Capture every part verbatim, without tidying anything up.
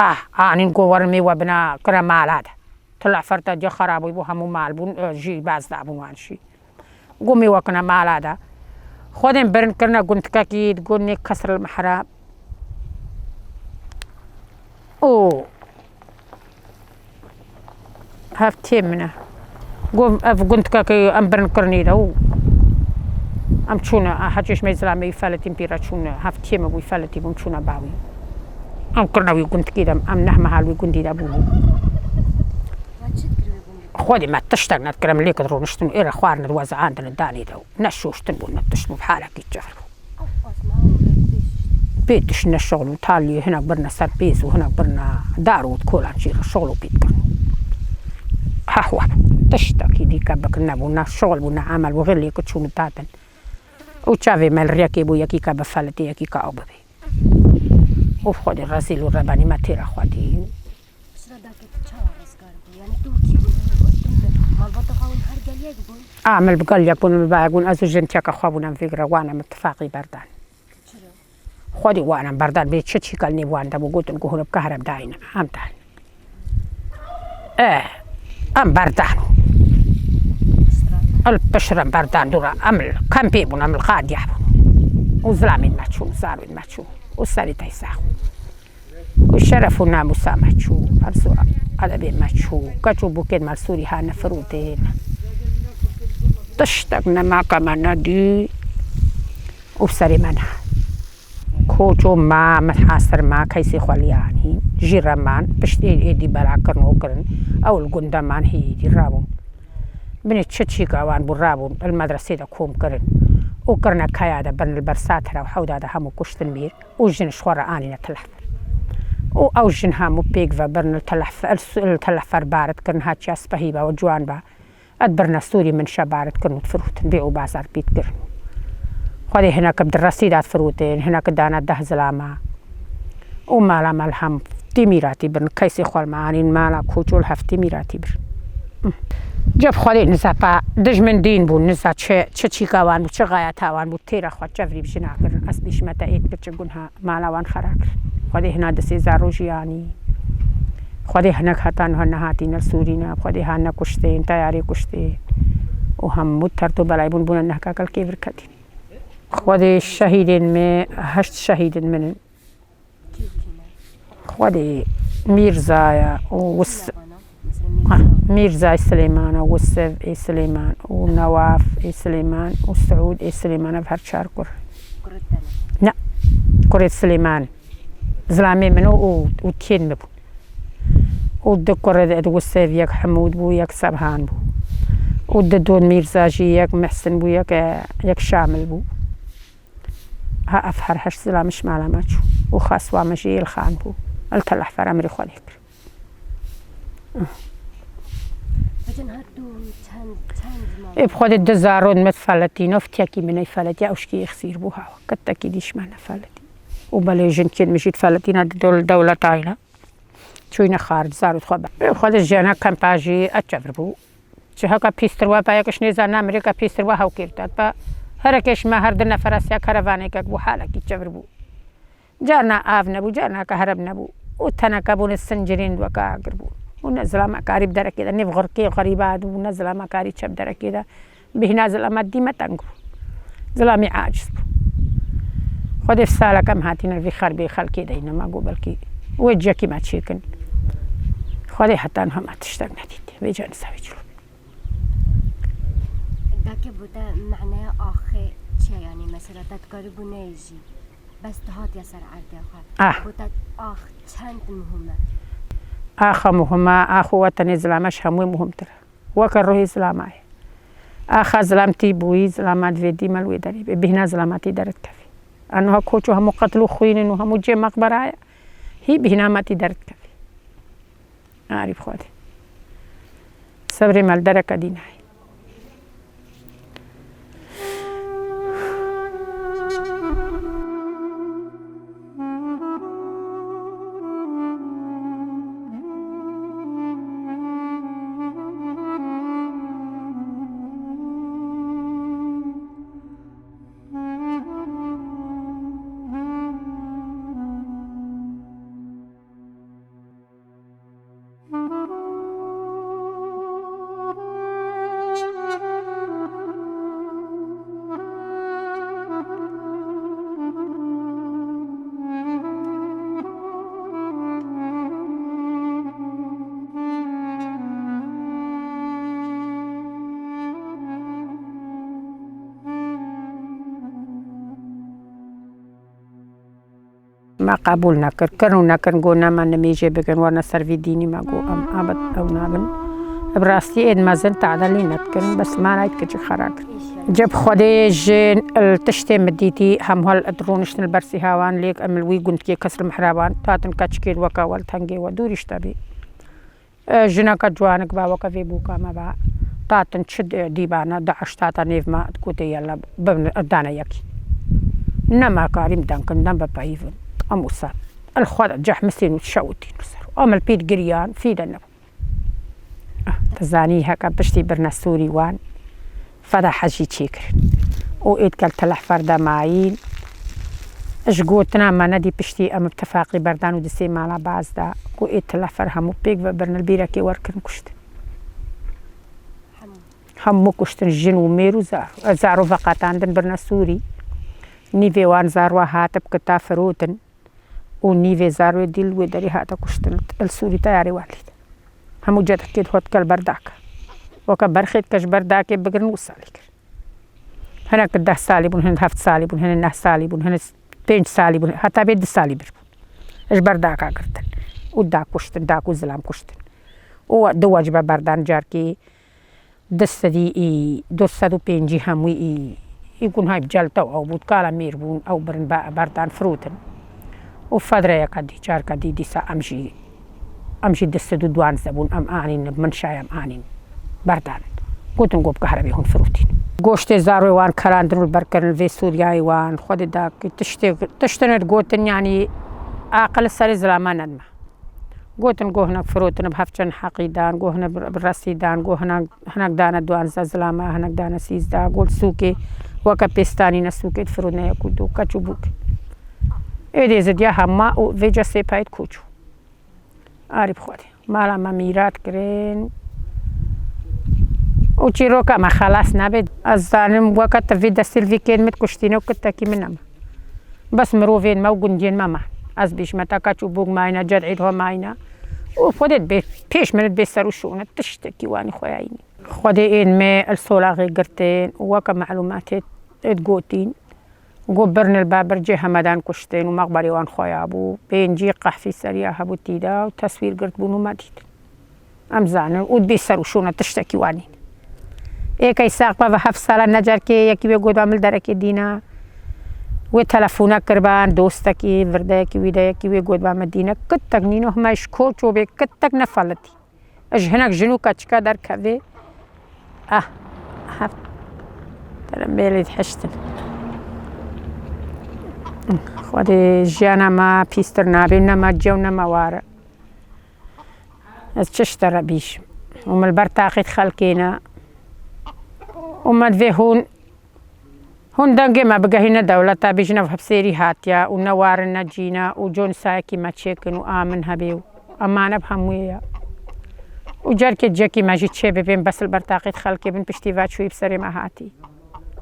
Ah, anîn ku werin mêwe bina kire mala de. Tila ferta cê xerabî bû, hemû mal bûn, e, jî baz dabûn wan jî. Got mêwe kine mala de. Xwedê min birin kirine gundikekî, digot nê kesr el mihra. Û Hev tê min e. Got, ev gundikeke em birin kirinê de û em çûne, a, hecêşmeyê zilamê wî feletîn pî re çûne. Hev tê min bû, feletî bûn, çûne ba wî. Em kirine wî gundikî de, em neh meha li wî gundî de bûn. We çi dikir wî gundî? Xwedê me tiştek nedikir, em lê kir rûniştin û ê re xwarin diwezandin danê de û ne şûştin bû, ne tişt bû, bi halekî çer bû. Pê tişt ne şixul û taliyê hinek birine ser pêz û hinek birine dar û kolan çî re şixul û pî dikirin. Heh we tiştekî dîke bikin nebû, ne şixul bû, ne emel bû, xêr lê ki çûn û tatin. Û çavê me li rêkê bû, yekî ke bifelitê, yekî ke ew bibê. Û Xwedê rezîl û rebenî me têra xwedî. Piştre dakê tu çawa rizgar bû? Yani tu kî bû? Tu malbata xwe hûn her gel yek bûn? A, em li gel yek bûn, em li ba yek bûn. Ez û jintiyeka xwe bûn, em vê gire wan em ittifaqî berdan. Çira? Xwedî wan em berdan, bê çi çîka li nêv wan de bû, gotin ku hûn bi kahreb dayîne, em dan. E, em berdan. Piştre? El piştre em berdan dûra, em li kempê bûn, em li qadiya bûn. Û zilamên me çûn, zarên me çûn. Û serê te sax. Ku şeref û namûsa me çû, erz û edebê me çû, keç û bûkên me li Sûrî hane firûtên. Tiştek nema ke me nedî û serê me ne. Koço me, mihasir me, keysê xwe liyanî, jî re man, piştê êdî bela kirin û kirin, ew li gunda man hê êdî rabûn. Binê çi çîka wan bû rabûn, li medresê de kom kirin û kirine kaya de, birin li ber satira û hewda de hemû kuştin mîr. Û jin ji xwe re anîne Tilehfer. Û ew jin hemû pêk ve birin li Tilehf-, li Su-, li Tilehfer barit kirin, haçiya spehî be û ciwan be. Ed birine Sûrî min şe barit kirin û difirotin, bê û bazar pît kirin. Xwedê hinek bi di resî de difirotin, hinek dane deh zilama. Û mala me li heftê mîratî birin, keysê xwe li me anîn, mala koço li heftê mîratî birin. Cep Xwedê niza pa dijmin dîn bûn, niza çi, çi çîka wan bû, çi xayeta wan bû, têra xwe çevrî bi jina kirin. Ez dîşme te êt biçi gunha. Mala wan xera kir. Xwedê hina di sê zarojî yanî. Xwedê hinek heta niha nehatîne li Sûrî ne. Xwedê hane kuştên, teyarê kuştê. Û hemû tert û belayî bûn, bûne nehka kelkê vir ketîn. Xwedê şehîdên me, heşt şehîdên min in. Xwedê Mîrzaya û Wis-, Mîrzay Silêmana, Wisif ê Silêman û Newaf ê Silêman û Siûd ê Silêman, ev her çar kur. Ne, kurê Silêman. Zilamê min û, û, û tiyên min bûn. Û du kurê di Wisêv, yek Hemûd bû, yek Sebhan bû. Û di dûn Mîrza jî yek Mihsin bû, yek, e, yek Şamil bû. Ha, ev her heşt zilam ji mala me çû. Û xaswa me jî Îlxan bû. Li Telehfer emrê Xwedê kir. Hocam, her du çend, çend mal? Ê, bi Xwedê du zarok me feletîn, û ftiyekî min ey feletiya, ewşkî êxsîr bû, hawa. Ketekî dîş me nefeletî. Û belê jinkên min jî feletîne, di dol-, dewleta îne. Çûyne xaric, zarok xwe be. Ê, Xwedê jiyana kempa jî e çevir bû. Çi heka pîstir we be, yek ji nêza namirê ke pîstir we hewkêr te be. Herekê ji me her du nefera sê kerevanekek bû, halekî çevir bû. Carna av nebû, carna ke hereb nebû. Û teneke bûne sincirîn weke agir bû. Û ne zilama karî bi derekê de, nêv xirkê xerîba dibû, ne zilama karî çe bi derekê de. Bîhna zilama dî me teng bû. Zilamî aciz bû. Xwedê salek em hatîne vî xerbê xelkê de, îne me got belkî wê cekî me çêkin. Xwedê heta niha me tiştek nedît. Vê canî savê çilo. Deke bo te meneya axê çi ye? Yanî mesela te dikarî bo neyê jî. Bes tu hatiye ser erdê xwe. Ah. Bo te ax çend muhim e? Axa muhim e, ax û wetenê zilame ji hemû muhimtir e. Weke ruhê zilama ye. Axa zilam tî bûyî, zilama divê dîme li wê derê be. Bîhna zilama tî derdikevî. Enoha koç û hemû qetl û xwînin û hemû cê meqbera ye. Hî bîhna me tî derdikevî. Arî bi Xwedê. Sebrê me li dereke dî nayê. Me qebûl nekir. Kirin û nekirin, got, nema nimêjê bigirin, werine ser vî dînî, me got, em abet ew nabin. Bi rastî êd mezin tade lê nedikirin, bes manayê dikir jî xera kir. Cib Xwedê jin il tiştê min dîtî, hemhal roniştin li ber sîha wan, lêk em li wî gundkê kes li mihra wan, tatin keçikê weke we li tengê we dûrî ji te bê. E, jineke ciwanik ba weke vê bûka me ba. Tatin çi di-, dîbana, DAIŞ tata nêv me, dikotê yella bibin, dane yekî. Ne me karîm denkin, dem bipeyivin. Em wisa. El xwe de cehmisên û şewitîn li ser. Em li pî digiriyan, fîde nebû. Ah, tu zanî heke piştî birine Sûrî wan. Feda hejî çêkirin. Û êd kel telehfer de mayîn. Ji gotina me nedî piştî em bi tifaqî berdan û di sê mala baz de. Ku ê telehfer hemû pêk ve birin li bîrekê werkirin kuştin. Hemû kuştin jin û mêr û zaro. Zaro veqetandin birine Sûrî. Nîvê wan zaroa hatib kita firotin. Û nîvê zarwê dî li wê derê hate kuştin. Li Sûrî teyarê wan lî. Hemû cedekê dihot kel berdake. Weke berxê dike ji berdakê bigirin wisa lê kir. Hinek deh salî bûn, hinek heft salî bûn, hinek neh salî bûn, hinek pênc salî bûn, heta vê du salî bir bûn. Ji berdaka girtin. Û da kuştin, da ku zilam kuştin. Û du wecibe berdan carkê. Du sedî î, du sed û pêncî hemû î, î gunhay bi celtew ew bû, kala mêr bûn, ew birin be-, berdan firotin. Û fedreyeke dî, carka dî dîsa em jî, em jî du sed û duwazdeh bûn, em anîn, min şayem anîn, berdan. Gotin, go bi kahrebê hûn firotîn. Goştê zarwê wan kerandin û li ber kirin vê Sûriyayê wan, Xwedê da ki tiştê, tiştin gotin, yanî aqil serê zilama nedime. Gotin, go hinek firotin, bi hevçend heqî dan, go hinek bi resî dan, go hinek, hinek dane duwazdeh zilama, hinek dane sîzdeh, go sûkê, weke pêstanîne sûkê difirotine yek û du, keç û bûk. Êdî zidiya hema û vêca sê payê koçû. Arî bi Xwedê. Mala me mîrat kirin. Û çîroka me xelas nebe. Ez zanim weke tu vî destî li vî kên min kuştîne û kitekî min nema. Bes mirovên me û gundiyên me me. Ez bîjme te keç û bûk mayne, ced êd ho mayne. Û Xwedê dibê, pêş min dibê ser û şûne, tiştekî wanî xweyayî nî. Xwedê ên me el solaxê girtin û weke melumatê êd gotîn. Go birnil ba bircê hemedan kuştin û mexberê wan xweya bû. Pêncî qehfî seriya hebû tîda û teswîr girt bûn û me dît. Em zanin û dibê ser û şûne tiştekî wanî. Êkey sax be ve heft sala necerkê yekî wê got ba min li derekê dîna. Wê telefona kirban, dostekî, virdeyekî, wî de yekî wê got ba me dîne. Kitek nîno hema ji koço bê, kitek nefelitî. Ji hinek jin û keçika derkevê. Ah, heft. Terembêlê dihiştin. Xwedê jiyana me pîstir nabe, ne me cew, ne me ware. Ez çi ji te re bîjim? Û min li ber taqît xelkê ne. Û me divê hûn, hûn dengê me bigehîne dewleta, bîjin ev hepsêrî hatiye û ne warin ne cîne û conisayekî me çêkin û a min hebê û emane bi hemûyê ye. Û cerkê cekî me jî çê bibên, bes li ber taqît xelkê bin, piştî va çûyî bi serê me hatî.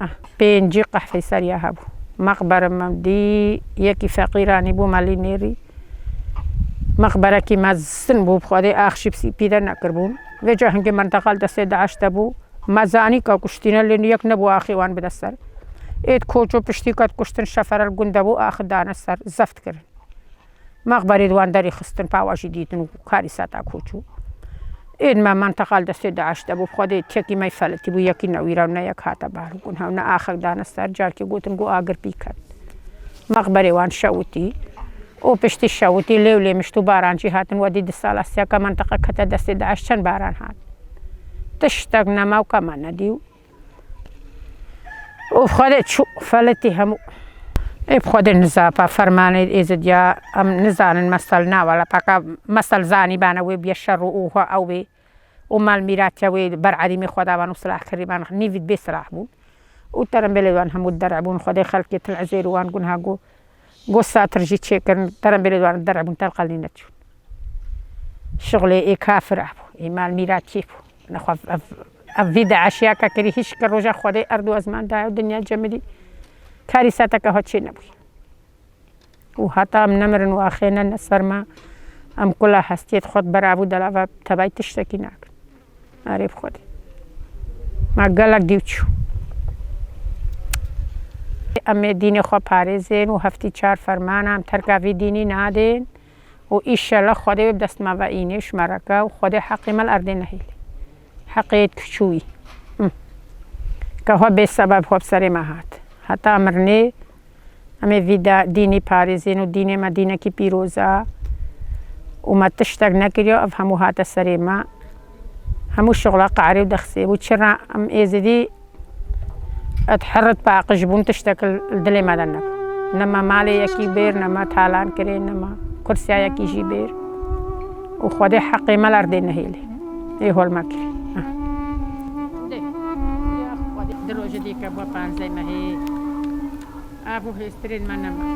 Ah, pêncî qehfê seriya hebû. Mexbere me dî, yekî feqîranî bû, me lî nêrî. Mexberekî mezin bû, bi Xwedê ax jî pî de nekiribûn. Vêca hingê menteqa li destê DAIŞ de bû. Me zanî ka kuştîne, lê yek nebû axê wan bide ser. Êd koço piştî ket kuştin, şefere li gund de bû, axi dane ser, zeft kirin. Mexberê di wan derê xistin, pawa jî dîtin û karîsa ta koçû. Êd me menteqa li destê DAIŞ de bû, bi Xwedê tekî me felitî bû, yekî newîra û ne yek hate bar û gun hew ne axek dane ser, carkê gotin, go agir pî ket. Mexberê wan şewitî û piştî şewitî lêw lê mişt û baran jî hatin, wedî di sala siyaka menteqa kete destê DAIŞ, çend baran hat. Tiştek nema û kema nedî û Û bi Xwedê çû felitî hemû. Ê bi Xwedê nizapa fermanê êzidiya em nizanin mesel na wele peka mesel zanî bane wê biye şer û û ha ew bê. Û mal mîratiya wê ber erîmê xwe davan û silah kirî ban nîvî bê silah bûn. Û terembêlê wan hemû der'bûn Xwedê xelkê til ezêr û wan gunha gu. Go satir jî çêkirin, terembêlê wan der'bûn, terqelî neçûn. Şixulê ê kafir a bû, ê mal mîratiyê bû. Nexwe ev, ev, ev vî DAIŞiyaka kirî hîç ke roja Xwedê erd û ezman daye û dinya cemidî karîsateke xwe çê nebûye. Û heta em nemirin û axê ne, ne ser me, em kula hestiyê xwe berabû delava tevay tiştekî nakin. Erê bi Xwedê. Me gelek dîw çû. Em ê dînê xwe parêzên û heftî çar fermana em terka vî dînî nadên û îşellah Xwedê wê bi dest me ve înê ji me re ke û Xwedê heqê me li erdê nehêlê. Heqê yê kiçûyî. Him. Ke xwe bê sebeb xwe bi serê me hat. Heta mirinê em ê vî de dînî parêzên û dînê me dînekî pîroz e û me tiştek nekiriyo, ev hemû hate serê me. Hemû şixula qarê û dexsê bû. Çira em êzidî et herit paqij bûn tiştek li dilê me de nebe. Ne me malê yekî bêr, ne me talan kirê, ne me kursiya yekî jî bêr. Û Xwedê heqê me li erdê nehêlê. Ê hol me kirî. Di rojê dî ke bo panzdeh mehê. Av û hêstirên me nema.